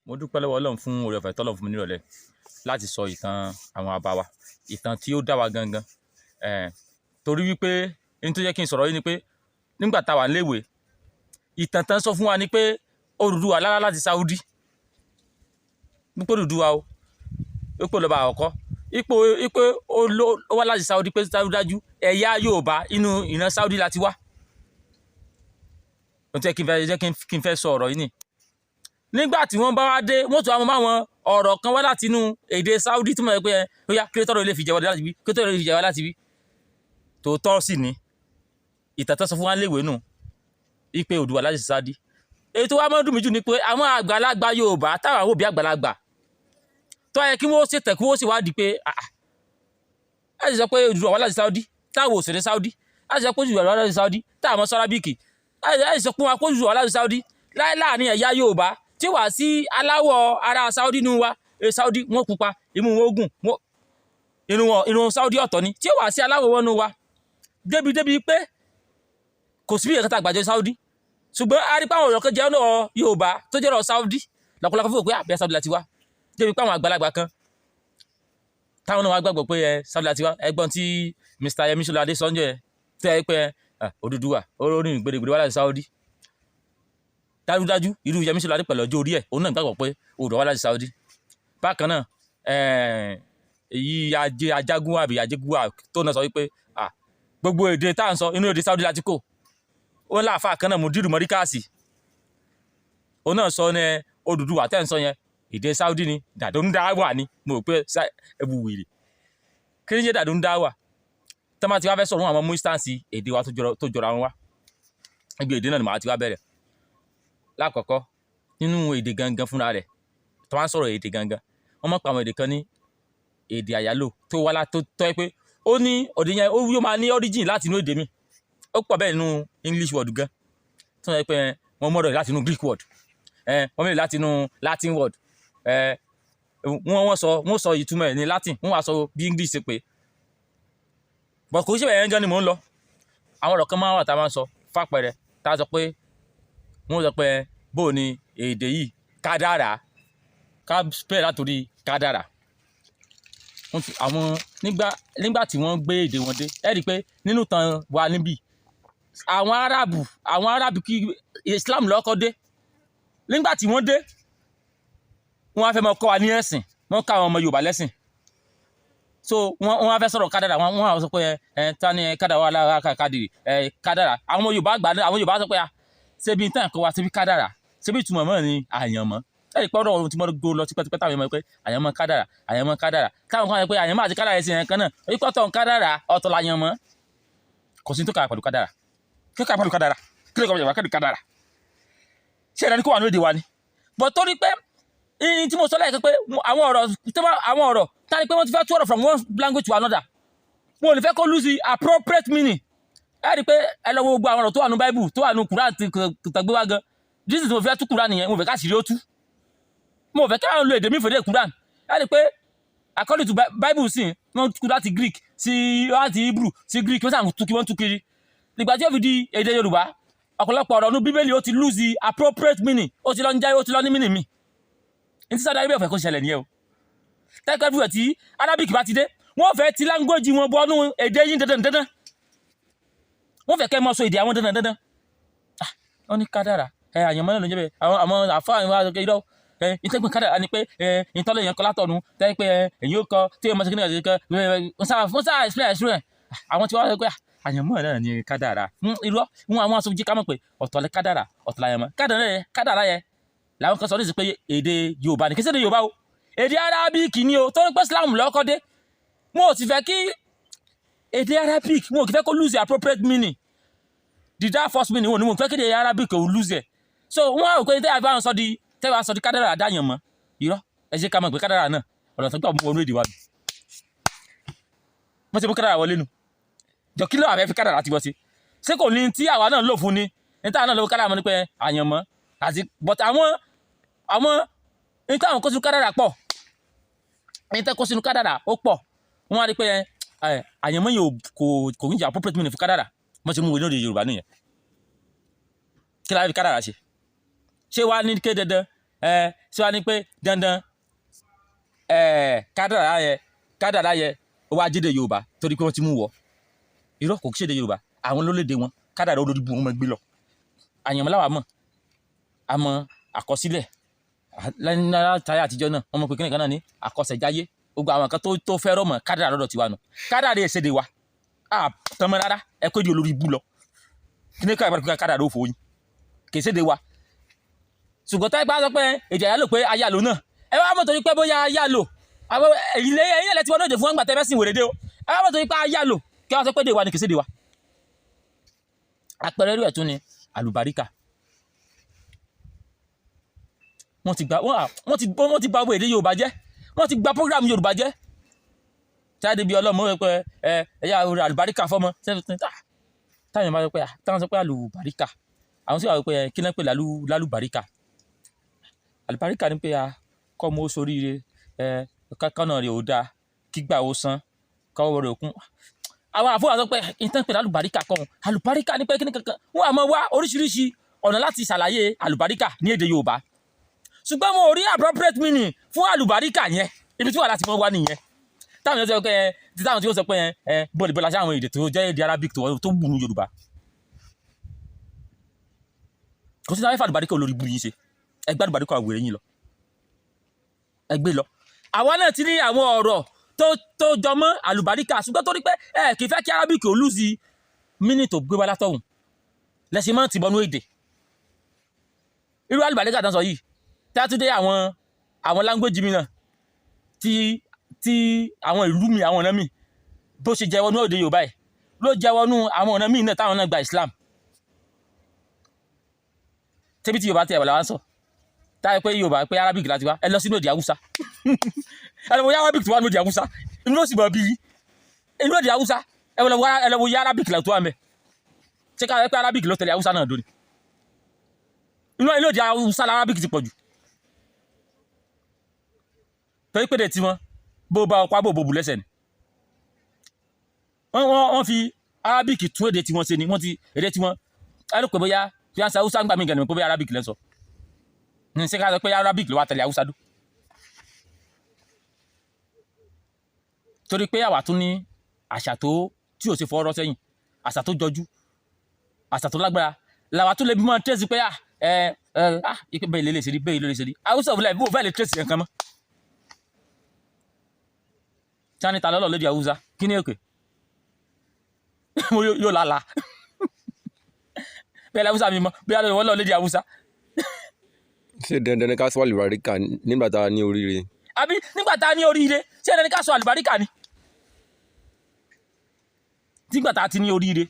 Mo dúpẹ́ lọ́wọ́ Ọlọ́run fún oore ọ̀fẹ́ tọ́lọ́run fún mi nírọ̀lẹ́ láti sọ ìtàn àwọn bàbá wa, ìtàn tí ó dá wa gangan. Torí wípé ní tó jẹ́ kí n sọ̀rọ̀ yìí ni pé nígbà tá a wà léwe, ìtàn tán sọ fún wa ni pé Odùduwà lára láti Saudi, wípé Odùduwà o, wípé lọ́ba àkọ́kọ́, ipò wípé ó wá láti Saudi, pé dájúdájú ẹ̀yà Yorùbá inú ìran Saudi láti wá. Ohun tí jẹ́ kí n fẹ́ sọ ọ̀rọ̀ yìí ni nígbà tí wọ́n bá wá dé, wọ́n tún àwọn máwọn ọ̀rọ̀ kan wá láti inú èdè Saudi tí mo rẹ̀ pé ẹ ó yá, kí ló tọ́rọ ilé fi jẹ wá láti bí, kí ló tọ́rọ ilé fi jẹ wá láti bí. Tòótọ́ sì ni ìtàn tó sọ fún wa léèwé nù wípé Odùduwà láti Saudi. Èyí tó wá mọ́ dùn mí jù ni pé àwọn àgbàlagbà Yorùbá táwọn àwọn òbí àgbàlagbà tó yẹ kí wọ́n ṣètẹ̀, kí wọ́n sì wádìí pé ẹ sì sọ pé Odùduwà wá láti Saudi, táwọn ò sì ní Saudi. Ẹ sì sọ pé Odùduwà wá láti Saudi, táwọn sọ Arabic. Ẹ sì sọ pé wọn kó Odùduwà wá láti Saudi láàrin ẹ̀yà Yorùbá tí wàá sí aláwọ̀ ará Saudi nínú wa. Saudi wọ́n pupa, imú wọn ogun, irun wọn, irun Saudi ọ̀tọ̀ ni, tí wàá sí aláwọ̀ wọn nínú wa, débi débi pé kò sí bí ìyẹn àgbàjọ Saudi. Ṣùgbọ́n a rí pé àwọn ọ̀rọ̀ kan jẹ́ ọ̀nà Yorùbá tó jẹ́ ọ̀rọ̀ Saudi lọ́pọ̀lọpọ̀ fún òpé àbẹ́ Saudi láti wá, débi pé àwọn àgbàlagbà kan táwọn náà wá gbàgbọ́ pé ẹ Saudi láti wá. Ẹgbọ́n tí Mr. Yemi Solade sọ́njọ́ ẹ tẹ́ ẹ pé Odùduwà ó ní gbèdégbèdé wá láti Saudi. Dájúdájú, irú Yemi Solade pẹ̀lú ọjọ́ orí ẹ̀, òun náà gbàgbọ́ pé Odùduwà wá láti Saudi. Bákan náà, èyí ajé ajágún àbí ajégúnwà tó náà sọ wípé gbogbo èdè tá à ń sọ, inú èdè Saudi láti kó. Ó láàfáà kan náà, Mudiru Mọ́ríkàsì, òun náà sọ ní Odùduwà tẹ́ ń sọ yẹn, èdè Saudi ni, dàdó ń dá wà ní. Mo rò pé ẹbù wèrè, kí ni jẹ́ dàdó ń dá wà? Tọ́ bá ti wá fẹ́ sọ̀rọ̀, àwọn mú instance èdè wa tó jọra wọn wá. Ibi èdè náà ni màá ti wá bẹ̀rẹ̀. Lákọ̀ọ́kọ́, nínú èdè gangan fúnra rẹ̀, tó wá ń sọ̀rọ̀ èdè gangan, wọ́n mọ̀ pé àwọn èdè kan ní èdè àyálò tó wá tó tọ́ pé ó ní òde yẹn, ó yóò máa ní origin láti inú èdè mi. Ó pọ̀ bẹ́ẹ̀ nínú English word gan tó yẹ pé wọ́n mọ̀rọ̀ láti inú Greek word, wọ́n mọ̀rọ̀ láti inú Latin word. Wọ́n sọ ìtumọ̀ ẹ̀ ní Latin, wọ́n wá sọ bí English ṣe pé. But kò sí ẹ̀yẹn gan ni mò ń lọ. Àwọn ọ̀rọ̀ kan máa wà tá a máa ń sọ, fàpẹẹrẹ, tá a sọ pé wọ́n sọ pé bó o ní èdè yìí, kádàrá, ká spell látòrí kádàrá. Wọ́n ti àwọn nígbà tí wọ́n gbé èdè wọn dé, ẹ rí i pé nínú tàn wa níbí, àwọn Arábù kí Islam lọ́kọ́ dé. Nígbà tí wọ́n dé, wọ́n á fẹ́ máa kọ́ wa ní ẹ̀sìn, wọ́n ká àwọn ọmọ Yorùbá lẹ́sìn. So wọ́n á fẹ́ sọ̀rọ̀ kádàrá. Wọ́n á sọ pé ẹ ta ni kádàrá wà lára kádìrì ẹ kádàrá. Àwọn ọmọ Yorùbá gbà, àwọn Yorùbá sọ pé ṣébi tán kọ́ wa, ṣébi kádàrá, ṣébi ìtumọ̀ mọ́ ni àyànmọ́. Ẹ rí i pé ọ̀rọ̀ ohun tí mo gbó lọ tipẹ́tipẹ́ táwọn èèyàn mọ̀ pé àyànmọ́ kádàrá, àyànmọ́ kádàrá, táwọn kan sọ pé àyànmọ́ àti kádàrá ẹ̀sìn yẹn kan náà, orí pọ́tọ̀ kádàrá ọ̀tọ̀ làyànmọ́. Kò sí tó kà pẹ̀lú kádàrá. Kí ló kà pẹ̀lú kádàrá? Kí ló kà pẹ̀lú kádàrá? Ṣé ìdáni kó wà ní èdè wa ni? But torí pé ìyìn tí mo sọ lẹ́ẹ̀kan pé àwọn ọ̀rọ̀ tá ni pé wọ́n ti fẹ́ tú ọ̀rọ̀ from one language to another, wọn ò ní fẹ́ kó lose the appropriate meaning. Ẹ rí i pé ẹ lọ wo gbogbo àwọn ọ̀rọ̀ tó wà ní Bible, tó wà ní Quran tàgbé wá gan. This is mo fẹ́ tú Quran nìyẹn. Mo fẹ́ káṣírí ó tú, mo fẹ́ kí àwọn lo èdè mi fèdè Quran. Ẹ rí i pé according to Bible sí, wọ́n tú láti Greek sí, láti Hebrew sí Greek, wọ́n sàn tú kí wọ́n tú kiri. Ìgbà tí ó fi di èdè Yorùbá, ọ̀pọ̀lọpọ̀ ọ̀rọ̀ ní Bíbélì ó ti lose the appropriate meaning, ó ti lọ ń jẹ́, ó ti lọ ní meaning mi. Ní tí Saudi Arabia fẹ́ kó ṣẹlẹ̀ nìyẹn o. Tẹ́kọ̀ ẹ̀fúwẹ̀ tí Arabic bá ti dé, wọ́n fẹ́ ti language wọn bọ́nú èdè yín dandan dandan. Wọ́n fẹ́ kẹ́ mọ́ sọ èdè àwọn dandan dandan. Wọ́n ní kádàrà ẹ, àyànmọ́ náà ló ń jẹ́ bẹ́ẹ̀. Àwọn àfáà wa sọ pé irọ́ ẹ, ìtẹ́gbọ̀n kádàrà ni pé ẹ ìtọ́lẹ̀ yẹn kọ́ látọ̀nu tẹ́ pé ẹ èyí ó kọ tí èèyàn mọ̀ sí kí ní ọ̀sẹ̀ kan. Wọ́n sáà explain. Àwọn tí wọ́n sọ pé àyànmọ́ náà ni kádàrà, irọ́ wọn. Àwọn aṣojú ká mọ̀ pé ọ̀tọ̀ lẹ kádàrà, ọ̀tọ̀ làyànmọ́. Kádàrà yẹ, kádàrà yẹ làwọn kan sọ ní sí pé èdè Yorùbá ni. Kí sẹ́dẹ̀ Yorùbá o, èdè Arabic ni o. Torí pé Islam lọ́kọ́ dé, wọn ò sì fẹ́ kí èdè Arabic, wọn ò kì fẹ́ kó lose the appropriate meaning, the that first meaning. Wọn ò ní wọn fẹ́ kí èdè Arabic ò lose ẹ̀. So wọn á rò pé tẹ́yà bá sọ di kádàrà dáyàn mọ́, irọ́. Ẹ ṣe ká mọ̀ pé kádàrà náà, ọ̀nà tó gbà mú wọnú èdè wa nù. Wọ́n ti mú kádàrà wọlé nu jọ. Kí ló wà fẹ́ fi kádàrà ti bọ́ sí? Ṣé kò ní tí àwa náà lò fún ni? Ní táwa náà lò kádàrà mọ́ ni pé àyànmọ́ àti, but àwọn ní táwọn kó sínú kádàrà pọ̀, ní tẹ́ kó sínú kádàrà ó pọ̀. Wọ́n á rí pé àyànmọ́ yìí kò ní jẹ́ appropriate meaning fún kádàrà. Wọ́n ti mú wọnú èdè Yorùbá nìyẹn. Kí la fi kádàrà ṣe? Ṣé wàá ní ké dandan? Ẹ ṣé wàá ní pé dandan ẹ kádàrá yẹ, kádàrá yẹ ó wá jíde Yorùbá torí pé wọ́n ti mú wọ? Irọ́, kò kí ṣèdè Yorùbá. Àwọn lólédè wọn, kádàrá olórí bu wọn máa gbé lọ. Àyànmọ́ làwa mọ̀, àmọ́ àkọsílẹ̀ látàrí àtijọ́ náà, wọ́n mọ̀ pé kíni kan náà ní àkọsẹ̀jáyé. Gbogbo àwọn kan tó fẹ́rọ̀ mọ̀ kádàrá lọ́dọ̀ tiwa nù. Kádàrá yẹ ṣèdè wa à tọmọ rárá. Ẹ kó di olórí ibú lọ. Kíni ká ìbára kádàrá ó fò yín, kì í ṣèdè wa. Ṣùgbọ́n táyé bá sọ pé èdè àyálò, pé ayálò náà, ẹ wá mọ̀ torí pé bóyá ayálò àwọn ẹ̀yìn lẹ́yìn ẹ̀yìn ẹ̀lẹ́tí wọn náà dé fún wọn gbà tẹ́ fẹ́ sìn wèrè dé o. Ẹ wá mọ̀ torí pé ayálò, kí wọ́n sọ pé èdè wa ni, kì í ṣèdè wa. Àpẹẹrẹ irú ẹ̀ tún ni àlùbáríkà. Wọ́n ti gba wọ́n ti bà gbogbo èdè Yorùbá jẹ́, wọ́n ti gba program Yorùbá jẹ́. Jáde bí ọlọ́mọ wẹ́ pé ẹ ẹ̀yà àlùbáríkà fọ́mọ. Táwọn bá sọ pé, táwọn sọ pé àlùbáríkà, àwọn sì wà pé kí náà pè lálùbáríkà? Àlùbáríkà ni pé a kọ́ mọ́ sóríire, ẹ kọ́nà rẹ̀ ò dáa, kígbà ó san, kọ́wọ́ rẹ̀ òkun. Àwọn àfọwọ́ sọ pé ìtàn pè lálùbáríkà kọ́ wọn. Àlùbáríkà ni pé kíní kankan. Wọ́n á máa wá oríṣiríṣi ọ̀nà láti ṣàlàyé àlùbáríkà ní èdè Yorùbá, ṣùgbọ́n mo rí appropriate meaning fún àlùbáríkà yẹn. Ibi tí wà láti mọ́ wá nìyẹn. Táwọn yẹn sọ pé ẹ tí táwọn tí ó sọ pé ẹ bọ́ọ̀lù bọ́ọ̀lù àti àwọn èdè tó jẹ́ èdè Arabic tó wù ní Yorùbá, kò sí táwọn àlùbáríkà olórí bu yín ṣe. Ẹ gbá àlùbáríkà àwòrán yín lọ, ẹ gbé lọ. Àwa náà ti ní àwọn ọ̀rọ̀ tó jọmọ́ àlùbáríkà, ṣùgbọ́n torí pé ẹ kì í fẹ́ kí Arabic ò lose meaning tó gbé wá látọ̀hún, lẹ́sìn máa ń tìbọnú èdè. Irú àlùbáríkà tán sọ yìí, tí a tún dé àwọn language mi náà, tí àwọn ìlú mi, àwọn ọ̀nà mi, bó ṣe jẹ́wọ́ ní òde Yorùbá yìí ló jẹ́wọ́ nú àwọn ọ̀nà míì náà táwọn náà gba Islam. Tẹ́bí tí Yorùbá tẹ̀ wà láwọn sọ táyà pé Yorùbá pé Arabic láti wá, ẹ lọ sínú èdè Haúsá, ẹ lọ wo Arabic tó wà ní èdè Haúsá, inú ó sì bọ̀ bí inú èdè Haúsá. Ẹ lọ wo Arabic tó wà mẹ́. Ṣé ká pé Arabic ló tẹ̀lé Haúsá náà dóni? Inú èdè Haúsá la Arabic ti pọ̀ jù, torí pé de tiwọn bó bá ọkọ abó bòbù lẹ́sẹ̀ ni wọ́n fi Arabic tún èdè tiwọn ṣe ni. Wọ́n ti èdè tiwọn, ẹ ló pè bóyá fi àṣà Haúsá ń gbà mí gẹ̀nà pé bóyá Arabic lẹ́sọ̀ ní. Ṣé ká sọ pé Arabic ló wá tẹ̀lé Haúsá dún? Torí pé àwa tún ní àṣà tó tí ò ṣe fọwọ́rọ́ sẹ́yìn, àṣà tó jọjú, àṣà tó lágbára, làwa tún lè bí mọ́ tẹ́sí pé ẹ ẹ ipe bẹ́ẹ̀ lè ṣe rí, bẹ́ẹ̀ lè ṣe rí. Haúsá ò fẹ́ lè tẹ́sí nǹkan mọ́. Sani ta lọ́lọ́ lóde Haúsá, kí ni èkè mo yóò lálàá bẹ́ẹ̀ làwùsá mi mọ́ bẹ́ẹ̀ wọ́n lọ lédè Haúsá. Ṣé dandan ni ká sọ àlùbáríkà nígbà tá a ní oríire? Àbí nígbà tá a ní oríire, ṣé dandan ni ká sọ àlùbáríkà ni nígbà tá a ti ní oríire,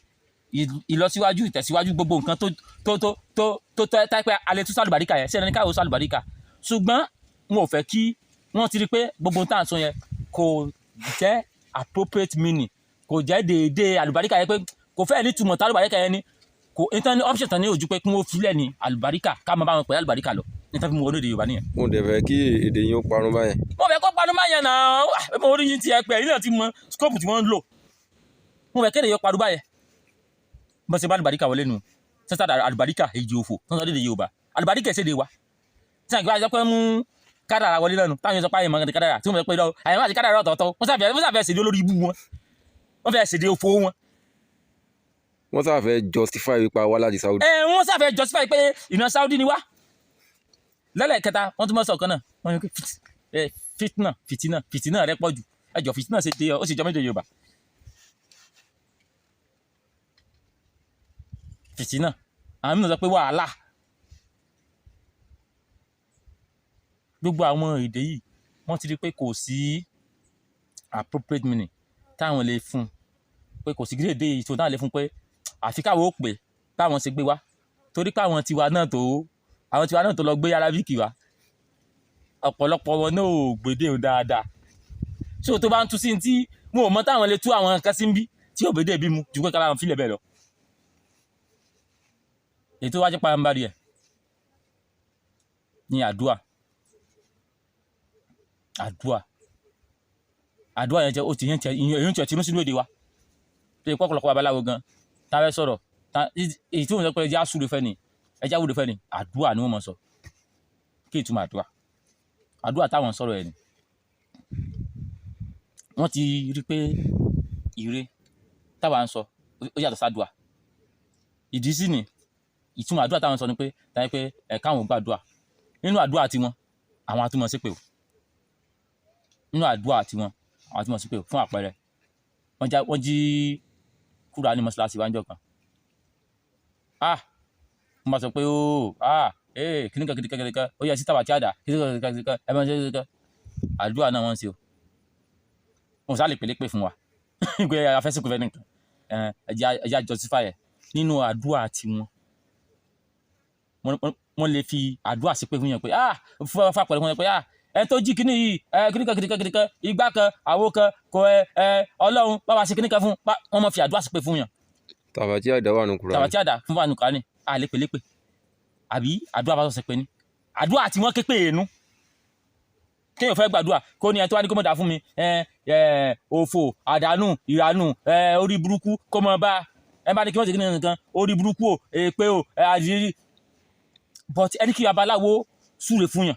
ìlọsíwájú, ìtẹ̀síwájú, gbogbo nǹkan tó tó tó tó tó tẹ́ tá pé alẹ́ tún sọ àlùbáríkà yẹn, ṣé dandan ni ká sọ àlùbáríkà? Ṣùgbọ́n wọn ò fẹ́ kí wọ́n ti rí pé gbogbo tá à ń sọ yẹn kò jẹ́ appropriate meaning, kò jẹ́ déédéé àlùbáríkà yẹn, pé kò fẹ́ ní túmọ̀ tá àlùbáríkà yẹn ní. Kò nítorí ní option tán ní ojú pé kí wọ́n filẹ̀ ní àlùbáríkà, ká máa bá wọn pè é àlùbáríkà lọ nítorí fi mú wọnú èdè Yorùbá nìyẹn. Wọn ò dẹ̀ fẹ́ kí èdè yín ó parun báyẹn. Mo fẹ́ kó panu máa yẹn náà. Mo rí yín ti ẹ pé ẹ̀yin náà ti mọ scope tí wọ́n ń lò. Mo fẹ́ kéde yọ panu báyẹn. Bọ́n ṣe bá àlùbáríkà wọlé nu sẹ́sà, àlùbáríkà èjì òfò tó ń sọ lédè Yorùbá. Àlùbáríkà ṣèdè wa tí àgbà sọ pé mú kádàrà wọlé lẹ́nu, táwọn yẹn sọ pé àyè mọ̀ kádàrà tí wọ́n fẹ́ pé lọ àyè máa ti kádàrà ọ̀tọ̀ọ̀tọ̀. Wọ́n sàfẹ́ ṣèdè olórí ibú wọn, wọ́n fẹ́ ṣèdè òfò wọn. Wọ́n sábà fẹ́ justify wípé a wá láti Saudi. Ẹ wọ́n sàfẹ́ justify pé ìran Saudi ni wá. Lẹ́lẹ̀kẹta, wọ́n tún mọ̀ sọ̀kan náà, wọ́n ní pé fitna, fitina, fitina rẹ pọ̀ jù. Ẹjọ́, fitina ṣe dé, ó sì jọ méjì Yorùbá. Fitina, àwọn mìíràn sọ pé wàhálà. Gbogbo àwọn èdè yìí, wọ́n ti rí pé kò sí appropriate meaning táwọn lè fún, pé kò sí gírèdè ìṣòro táwọn lè fún, pé àfi káwọn ó pè báwọn ṣe gbé wá, torí pé àwọn tiwa náà tó lọ gbé Arabic wá, ọ̀pọ̀lọpọ̀ wọn náà ò gbédè òun dáadáa. So tó bá ń tú sí tí wọn ò mọ táwọn lè tú àwọn kan sí ń bí tí ò gbédè bí mu ju pé káwọn filẹ̀ bẹ́ẹ̀ lọ. Èyí tó wá jẹ́ pàmò ẹ̀ ní àdúà. Àdúà, àdúà yẹn jẹ́ ó ti yẹn tiẹ̀ èyí ń tiẹ̀ tinú sínú èdè wa tó yẹ kọ́kọ́lọ́kọ́. Babaláwo gan tá a fẹ́ sọ̀rọ̀, èyí tí wọ́n sọ pé ẹja súre fẹ́ ni, ẹja wúre fẹ́ ni, àdúà ni wọ́n mọ̀ sọ. Kí Kí ìtumọ̀ àdúrà? Àdúrà táwọn ń sọ̀rọ̀ ẹ̀ ni wọ́n ti rí pé ire táwa ń sọ, ó yàtọ̀ sádùà. Ìdí sì ni ìtumọ̀ àdúrà táwọn ń sọ ni pé táyé pé ẹ̀ káwọn gbàdúrà. Nínú àdúrà tiwọn, àwọn atúmọ̀ sí pé o nínú àdúrà tiwọn, àwọn atúmọ̀ sí pé o. Fún àpẹẹrẹ, wọ́n jí Kúránì mọ́ṣáláṣí wájú kan. Ah, wọ́n bá sọ pé ó, ah, ee, kìnìkan kìnìkan kìnìkan, ó yẹ sí tàbátì àdá, kìnìkan kìnìkan kìnìkan, ẹ máa ṣe kìnìkan. Àdúrà náà wọ́n ń ṣe o. Wọn sá lè pèlè pè fún wa pé afẹ́sìnkú fẹ́ nìkan. Ẹ jẹ́ justify ẹ̀ nínú àdúrà tiwọn. Wọ́n lè fi àdúrà sí pé fún yẹn pé, ah, fún àpẹẹrẹ fún yẹn pé, ah, ẹ tó jí kíní yìí, ẹ kíníkan kíníkan kíníkan, igbá kan, àwo kan, kò ẹ ẹ Ọlọ́run bá wa ṣe kíníkan fún. Wọ́n máa fi àdúrà sí pé fún yẹn. Tàbátí àdá wà nù Kùránì. Tàbátí àdá fún wa nù Kùránì, a lè pèlépè àbí àdúrà bá sọ̀sẹ̀ pé ní àdúrà tí wọ́n ké pé èénú. Kéèyàn fẹ́ gbàdúrà, kó ní ẹ tó wá ní kó mọ̀ dá fún mi, ẹ ẹ òfò, àdánù, ìranù, ẹ orí burúkú kó mọ bá ẹ bá ní kí wọ́n ṣe kí nìkan, orí burúkú o, èpè o, ẹ àdìrí. But ẹni kí babaláwo súre fún yàn,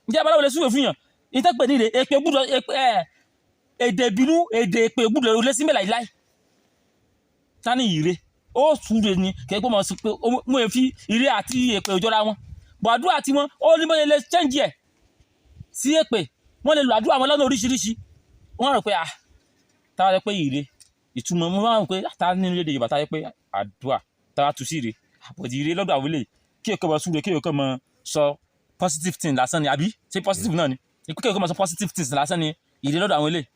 ǹjẹ́ babaláwo lè súre fún yàn? Ìtẹ́pẹ̀ ní ìrè èpè gbúdọ̀, èpè ẹ èdè ìbínú, èdè èpè gbúdọ̀ lé sí mẹ́láì láì tani. Ìre ó súre ni kẹ́kẹ́ mọ̀ sí pé mo fi ire àti èpè òjọra wọn bọ̀. Àdúrà tí wọn ó ní bóyá lè change ẹ̀ sí èpè. Wọ́n lè lo àdúrà wọn lọ́nà oríṣiríṣi. Wọ́n rò pé, ah, táwa rẹ pé ire ìtumọ̀, mo máa ń pé tá nínú èdè Yorùbá, táwa rẹ pé àdúrà, táwa tu sí ire àpòjì. Ire lọ́dọ̀ àwọn eléyìí, kí èkó máa súre, kí èkó máa sọ positive thing lásán ni, àbí ṣé positive náà ni? Kí èkó máa sọ positive things lásán ni ire lọ́dọ̀ àwọn eléyìí.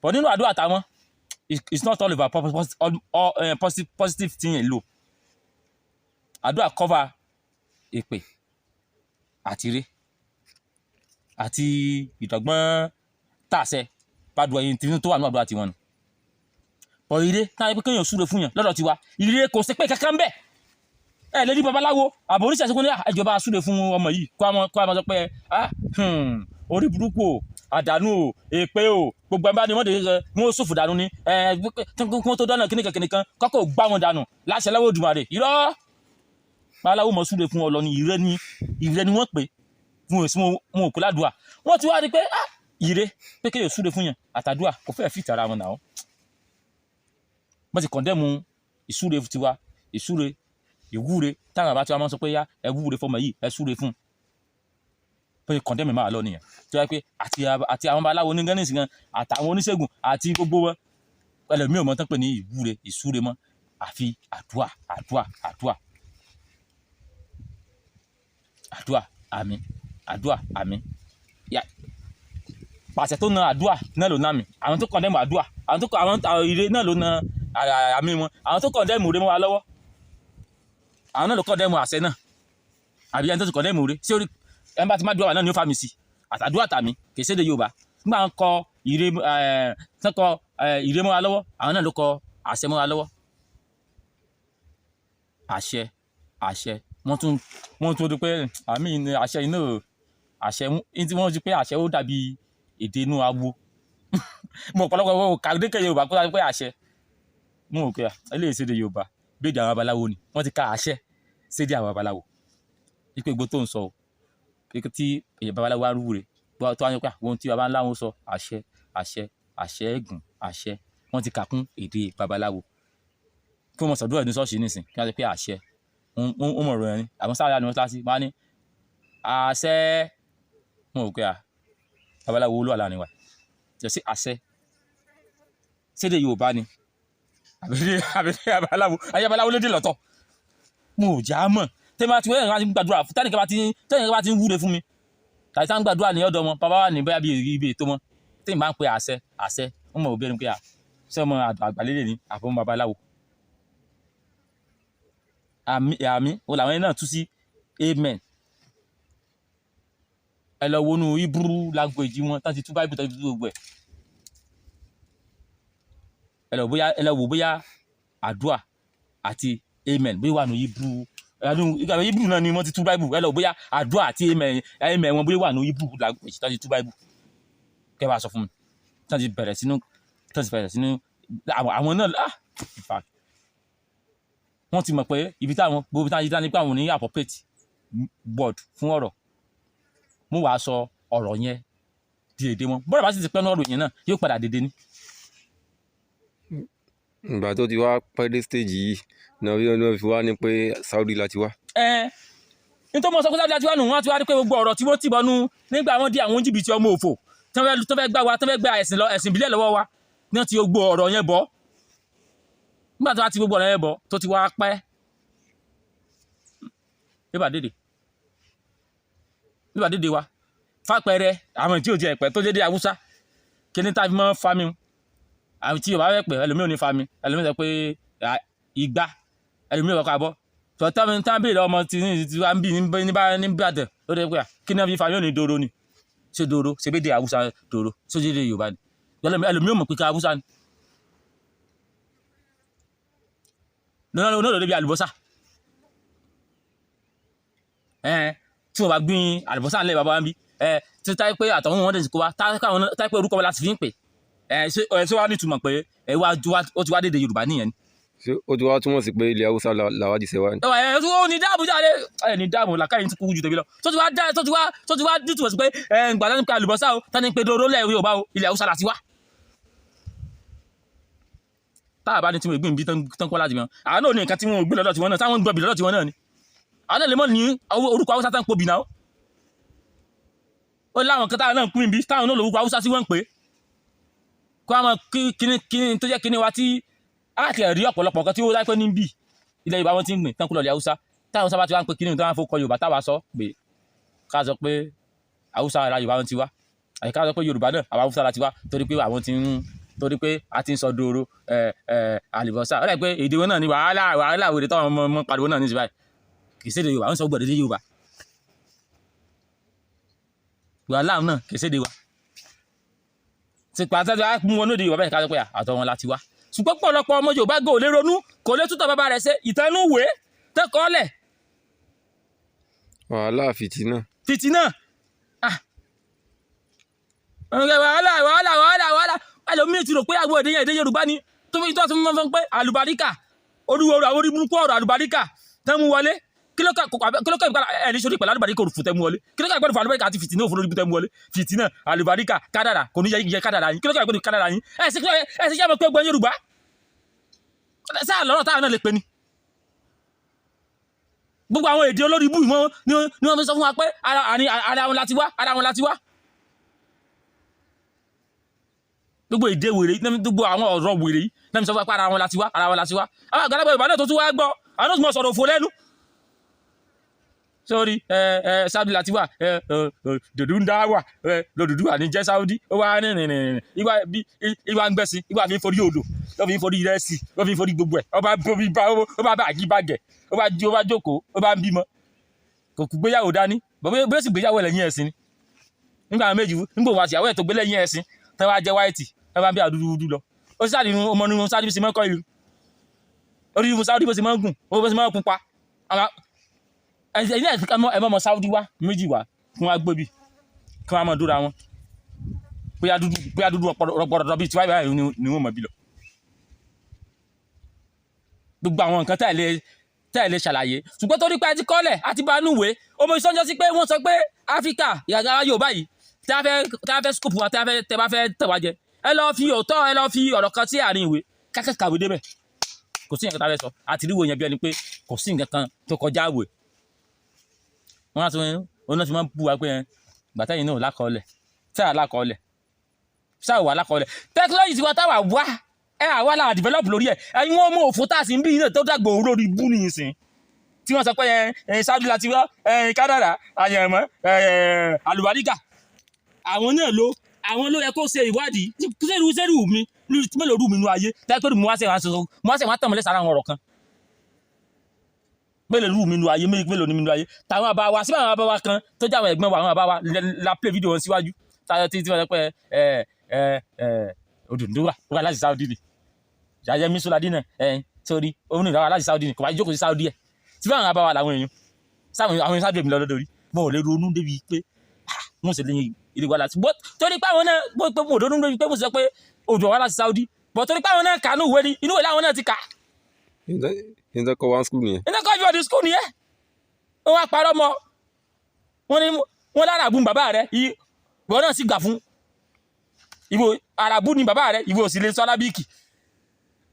But nínú àdúrà táwọn, it's not all about all positive thing alone. Àdúrà cover èpè àti ire àti ìdọ́gbọ́n tàṣẹ bàdùn ẹyin tí tó wà ní àdúrà tiwọn nù. Bọ̀ ire táwọn pé kéèyàn súre fún yàn lọ́dọ̀ tiwa, ire kò sí pé kankan bẹ́ẹ̀. Ẹ lè rí babaláwo àbò oníṣẹ́ kó ní ìjọba súre fún ọmọ yìí, kó àwọn sọ pé, ah, orí burúkú o, àdánù o, èpè o, gbogbo ẹ̀ bá ní wọ́n dé wọ́n ṣòfò dànù ni ẹ kí wọ́n tó dáná kíníkan kíníkan kọ́kọ́ gbá wọn dànù láṣẹ lọ́wọ́ Òdùmarè. Irọ́, babaláwo mọ̀ súre fún ọ lọ ní ire ni. Ire ni wọ́n pè fún èsì wọn ò kó ládùúà. Wọ́n ti wá rí pé, ah, ire pé kéèyàn súre fún yàn àtàdúà kò fẹ́ẹ̀ fìtì ara wọn náà. Wọ́n ti condemn ìsúre tiwa, ìsúre, ìwúre táwọn àbá tí wọ́n máa ń sọ pé yá, ẹ wúre fọmọ yìí, ẹ súre fún un, pé condemn máa lọ nìyẹn. Tó yẹ pé àti àwọn babaláwo ní gánìsì gan, àtàwọn oníṣègùn àti gbogbo wọn, ẹlòmíì ò mọ̀ tán pé ní ìwúre, ìsúre mọ́, àfi àdúà, àdúà, àdúà, àdúà, àmín, àdúà, àmín. Pàṣẹ tó na àdúà náà ló ná mi. Àwọn tó condemn àdúà, àwọn tó àwọn ire náà ló na àmì wọn. Àwọn tó condemn ire mọ́ wa lọ́wọ́, àwọn náà ló condemn àṣẹ náà, àbí ẹni tó ti condemn ire sí orí ẹni bá ti má dúà wà náà ni ó fa mi sí àtàdúrà tàmí. Kì í ṣèdè Yorùbá nígbà wọn kọ ire ẹ tán, kọ ire mọ́ wa lọ́wọ́, àwọn náà ló kọ àṣẹ mọ́ wa lọ́wọ́. Àṣẹ, àṣẹ, wọ́n tún di pé àmì ní àṣẹ iná àṣẹ tí wọ́n ti pé àṣẹ, ó dàbí èdè inú awo. Mo ọ̀pọ̀lọpọ̀ wọn ò kà dékè Yorùbá kó dájú pé àṣẹ mo ò pé eléyìí ṣèdè Yorùbá bí èdè àwọn babaláwo ni. Wọ́n ti ka àṣẹ sédè àwọn babaláwo ipe gbogbo tó ń sọ o, pé tí èyàn babaláwo á rúwure tó wá ní pé àwọn tí baba ńlá wọn sọ, àṣẹ, àṣẹ, àṣẹ ẹ̀gùn, àṣẹ, wọ́n ti kà kún èdè babaláwo. Kí wọ́n sọ̀dúrà ní ṣọ́ọ̀ṣì nísìn, kí wọ́n sọ pé àṣẹ, wọ́n mọ̀ ọ̀rọ̀ yẹn ni. Àwọn sáà ní wọ́n sí wọ́n á ní àṣẹ. Wọn ò pé à babaláwo ló wà láàrin wa jẹ́ sí àṣẹ sédè Yorùbá ni àbí babaláwo ayé babaláwo lédè lọ́tọ̀. Mo ò já mọ̀ tẹ́lẹ̀ bá ti wọ́n bá ti ń gbàdúrà, tẹ́nìkan bá ti ń wúre fún mi tàbí tá ń gbàdúrà ní ọ̀dọ̀ wọn, bàbá wà ní bóyá bí ibi ètò wọn, tẹ́yìn bá ń pe àṣẹ, àṣẹ, wọ́n mọ̀ òbí ẹni pé à ṣé ọmọ àgbàlélẹ̀ ni àbọ̀mọ babaláwo. Àmì, àmì o làwọn ẹni náà tú sí amen. Ẹ lọ wọnú Hebrew language wọn tán ti tú Bible, tán ti tú gbogbo ẹ̀. Ẹ lọ wò bóyá àdúà àti amen bóyá wà ní Hebrew. Hebrew náà ni wọ́n ti tú Bible. Ẹ lọ wò bóyá àdúà àti amen, amen wọn, bóyá wà ní Hebrew language tán ti tú Bible, kẹ́ bá sọ fún mi. Tán ti bẹ̀rẹ̀ sínú àwọn náà. Ah, in fact, wọ́n ti mọ̀ pé ibi táwọn gbogbo táwọn yìí dá ní pé àwọn ò ní appropriate word fún ọ̀rọ̀. Mú wàá sọ ọ̀rọ̀ yẹn di èdè wọn. Bọ́dà bá sì ti pẹ́ ní ọ̀rọ̀ yẹn náà, yóò padà dédé ní. Ìgbà tó ti wá pẹ́ dé stage yìí náà bí wọ́n fi wá ní pé Saudi la ti wá. Ẹ nítorí mo sọ pé Saudi láti wá nù, wọ́n ti wá rí pé gbogbo ọ̀rọ̀ tí wọ́n ti bọnú nígbà wọ́n di àwọn jìbìtì ọmọ òfò tí wọ́n fẹ́ tó fẹ́ gbá wa, tó fẹ́ gba ẹ̀sìn lọ, ẹ̀sìn ìbílẹ̀ lọ́wọ́ wa ní wọ́n ti gbogbo ọ̀rọ̀ yẹn bọ́. Nígbà tó wá ti gbogbo ọ̀rọ̀ yẹn bọ́, tó ti wá pẹ́ nígbà dédé, nígbà dédé wa fàpẹẹrẹ àwọn tí ò tiẹ̀ pẹ́ tó dédé Haúsá, kíní tá a fi mọ́ fami, àwọn tí Yorùbá fẹ́ pẹ́, ẹlòmíì ò ní fami, ẹlòmíì sọ pé ìgbà, ẹlòmíì ò kọ́ abọ́ tọ́tọ́ mi tán bèèrè ọmọ tí ní tí wàá ń bì ní bá ní Ìbàdàn ó dé pé kí ni wọ́n fi fami? Ò ní dòrò ni. Ṣé dòrò ṣe bí de Haúsá dòrò ṣé dédé Yorùbá ni? Ẹlòmíì ò mọ̀ pé ká Haúsá ni lọ́nà lọ́nà débi àlùbọ́sà ẹ̀ tí wọ́n bá gbin àlùbọ́sà ńlẹ̀ bàbá wa ń bí ẹ̀ tí táyé pé àtọ̀hún wọn dẹ̀ sì kó wa táyé pé orúkọ wọn láti fi ń pè ẹ̀ ṣé ẹ̀ ṣé wàá nítumọ̀ pé ẹ̀ wá ó ti wá dédé Yorùbá nìyẹn ni. Ṣé ó ti wá túmọ̀ sí pé ilẹ̀ Haúsá làwa ti ṣẹ̀ wá ni? Ẹ ẹ ó ní dáàbò jáde, ẹ ní dáàbò làkàyè ti kú ju tèmi lọ, tó ti wá dá tó ti wá nítumọ̀ sí pé ẹ ń gbàdá nípa àlùbọ́sà o tani pé dòró lẹ̀ Yorùbá o, ilẹ̀ Haúsá láti wá. Tá a bá ní tí wọn gbìn bí tán kọ́ láti mọ àwọn náà ní nǹkan tí wọn ò gbé lọ́dọ̀ tiwọn náà, táwọn ń gbọ́ bì lọ́dọ̀ tiwọn náà ni àwọn náà lè mọ̀ ní orúkọ Haúsá tán pobì náà. Ó láwọn kan táwọn náà ń pín bí táwọn náà lórúkọ Haúsá sí wọ́n ń pè é kó àwọn kíní kíní tó jẹ́ kíní wa tí a ti rí ọ̀pọ̀lọpọ̀ nǹkan tí ó láìpẹ́ ní bí ilẹ̀ Yorùbá wọn ti ń gbìn tán kú lọ́ọ̀lẹ̀ Haúsá, táwọn sábà ti wá ń pe kíní tó wá ń fọkọ Yorùbá, táwa sọ pé ká sọ pé Haúsá ara Yorùbá wọn ti wá, àti ká sọ pé Yorùbá náà àwọn Haúsá la ti wá, torí pé àwọn ti ń torí pé a ti ń sọ dòrò ẹ ẹ àlùbọ́sà. Ó dà pé èdè wọn náà ni wàhálà wàhálà wèrè táwọn ọmọ ọmọ pariwo náà ní ìsìn báyìí. Kì í ṣèdè Yorùbá wọn sọ gbọ́dọ̀ èdè Yorùbá, wàhálà náà kì í ṣèdè wa ti pàtàkì tó wá mú wọn lóde Yorùbá báyìí, ká sọ pé àtọ̀ wọn la ti wá. Ṣùgbọ́n pọ̀lọpọ̀ ọmọ Yorùbá gò lè ronú, kò lè tútọ̀ bàbá rẹ̀ ṣe ìtànú wèé tẹ́kọ̀ọ́lẹ̀. Wàhálà fìtínà. Fìtínà, ah, wàhálà wàhálà wàhálà wàhálà. Ẹlòmíì ti rò pé àwọn èdè yẹn èdè Yorùbá ni, tó fi tó tún fọ́n pé àlùbáríkà olúwo àwọn orí burúkú ọ̀rọ̀ àlùbáríkà tẹ́ mú wọlé. Kí ló kà kí ló kà ẹ̀ ní sórí pẹ̀lú àlùbáríkà òrùfù tẹ́ mú wọlé? Kí ló kà pẹ̀lú àlùbáríkà àti fìtínà òfin olórí tẹ́ mú wọlé? Fìtínà, àlùbáríkà, kádàrà kò ní yẹ yẹ kádàrà yín. Kí ló kà pẹ̀lú kádàrà yín? Ẹ̀ sì ẹ̀ sì yá mọ̀ pé gbọ́n Yorùbá sáà lọ́rọ̀ táwọn náà lè pe ni gbogbo àwọn èdè olórí ibú ìwọ́n ni wọ́n fi sọ fún wa pé ara ara wọn láti wá, ara wọn láti wá. Gbogbo èdè wèrè, gbogbo àwọn ọ̀rọ̀ wèrè yìí náà fi sọ fún wa pé ara wọn láti wá, ara wọn láti wá. Àwọn àgbàlagbà Yorùbá náà tó tún wá gbọ́, àwọn náà tún mọ̀ sọ̀rọ̀ òfò lẹ́nu. Sórí ẹ ẹ Saudi láti wá ẹ ẹ dòdú ń dá wà ẹ lòdùdú wà ní jẹ́ Saudi. Ó wá rìn rìn rìn ìwà bí ìwà ń gbẹ̀sìn, ìwà fi ń forí odò, ó fi ń forí ìrẹsì, ó fi ń forí gbogbo ẹ̀. Ó bá bomi bá ó bá bá àgí bàgẹ̀, ó bá jí, ó bá jókòó, ó bá ń bímọ, kò kú gbéyàwó dání bóyá sì gbéyàwó ẹ̀ lẹ́yìn ẹ̀sìn ni. Nígbà àwọn méjì nígbà wọn àtìyàwó ẹ̀ tó gbé lẹ́yìn ẹ̀sìn tẹ́ wá jẹ́ wáìtì ẹ bá ń bí àdúdú dúdú lọ. Ó sì sáà ọmọ nínú sáà bí ṣe mọ́ kọ́ ìlú orí irun Saudi bó ṣe máa ń gùn, bó ṣe máa ń pupa. Ẹ̀yin náà ẹ mọ́ ọmọ Saudi wá méjì wá kí wọ́n á gbóbi kí wọ́n á mọ̀ dúra wọn, bóyá dúdú, bóyá dúdú rọpọrọdọ bíi tiwáyé báyìí ni wọ́n mọ̀ bí lọ. Gbogbo àwọn nǹkan tẹ́ ẹ̀ lè ṣàlàyé, ṣùgbọ́n torí pé a ti kọ́lẹ̀ àti bá núwèé ọmọ ìsọjọ́ sí pé wọ́n sọ pé Áfíríkà ìyàgá Yorùbá yìí tí a fẹ́ scope wa, tí a fẹ́ tẹ́ bá fẹ́ tẹ̀ wá jẹ, ẹ lọ fi òótọ́, ẹ lọ fi ọ̀rọ̀ kan sí àárín ìwé kákẹ́ kàwé débẹ̀. Kò sí nǹkan tá a fẹ́ sọ àti ríwo yẹn bí ẹni pé kò sí nǹkan kan tó kọjá àwẹ̀. Wọ́n á tún wọn náà fi máa ń bú wa pé ẹ gbàtà yìí náà lákọọ́lẹ̀ sáà lákọọ́lẹ̀ sáà wà lákọọ́lẹ̀ technology tiwa táwa wá ẹ àwa la develop lórí ẹ. Ẹ̀yin wọn mú òfò tá a sì ń bí iná tó dàgbò lórí ibú nìyí sìn tí wọ́n sọ pé ẹ ẹ Saudi láti wá ẹ Kádàrá àyẹ̀mọ́ ẹ àlùbáríkà. Àwọn náà ló àwọn ló yẹ kó ṣe ìwádìí sẹ́rù sẹ́rù mi mélòó rú mi nú ayé tẹ́ pé mo wá sẹ́ wá sọ mo wá sẹ́ wá tàn mọ́lẹ̀ sára àwọn ọ̀rọ̀ kan. Mélòó rú mi nú ayé, mélòó ní mi nú ayé táwọn àbá wa síbẹ̀, àwọn àbá wa kan tó jẹ́ àwọn ẹ̀gbọ́n wa, àwọn àbá wa la play video wọn síwájú táyọ̀ tí wọ́n sọ pé ẹ ẹ ẹ Odùduwà wà láti Saudi ni, yàyẹ mísúladí náà ẹ sórí òun nìyàwó láti Saudi ni, kò bá jókòó sí Saudi ẹ síbẹ̀. Àwọn àbá wa làwọn èèyàn sáwọn àwọn èèyàn Saudi èmi lọ́dọ̀ rí wọn ò lè ronú débi pé wọn sì lè ilé wa láti bọ́ torí pé àwọn náà bó pé mo ronú débi pé mo sọ pé odò wa láti Saudi bọ́ torí pé àwọn náà kà ní ìwé ni inú ìwé làwọn náà ti kà. Ìyẹn kọ́ one school nìyẹn. Iná kọ́ ìfọ̀dí school nìyẹn. Ó wá parọ́ mọ́ wọn ní Wọn lárabù ni bàbá rẹ, ìwọ náà sì gbà fún ìwọ. Arabu ni bàbá rẹ, ìwọ sì lè sọ arábíkì.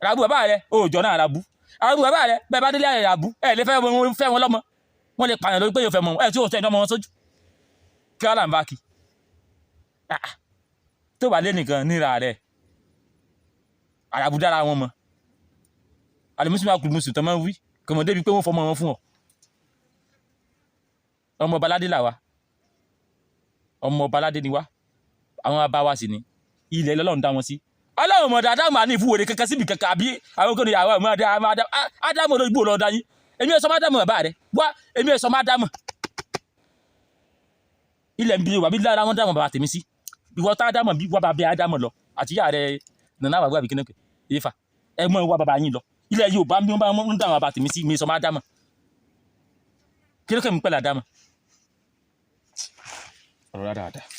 Arabu bàbá rẹ, òòjọ́ náà arabu, arabu bàbá rẹ. Bẹ́ẹ̀ bá délé arabu, ẹ lè fẹ́ wọn, fẹ́ wọn lọ́mọ. Wọn lè pààyàn lórí pé yóò fẹ́ mọ ẹ tí yóò tẹ ọmọ wọn sójú. Kí wọn là ń bá kí? Ah, ah. Tó bá lé nìkan níra rẹ, arabu dára wọn mọ. Alimusulmi akulumusu tó máa ń wí kọmọ débi pé wọn fọmọ wọn fún ọ. Ọmọ baládé là wa, ọmọ baládé ni wa. Àwọn bàbá wa sì ni ilẹ̀ Ọlọ́run dá wọn sí. Ọlọ́run mọ̀dá Ádámù àní ìfúwèrè kankan síbi kankan, àbí àwọn kan ní àwọn ọmọ Ádámù olóyìnbó lọ́ọ́ dá yín. Èmi ẹ̀ sọ má Ádámù bàbá rẹ̀ wá, èmi ẹ̀ sọ má Ádámù. Ilẹ̀ ń bi wà bí lára wọn dá wọn bàbá tèmi sí. Ìwọ tá Ádámù bí wà bàbá Ádámù lọ àti ìyá rẹ̀ nàná àbàgbà àbí kínákè ìfà ẹ mọ ìwà bàbá yín lọ. Ilẹ̀ Yorùbá bí wọ́n bá ń dá wọn bàbá tèmi sí, mi sọ má Ádámù. Kí ló kẹ́ mi pẹ̀lú Ádámù? Ọ̀rọ̀ dáadáa.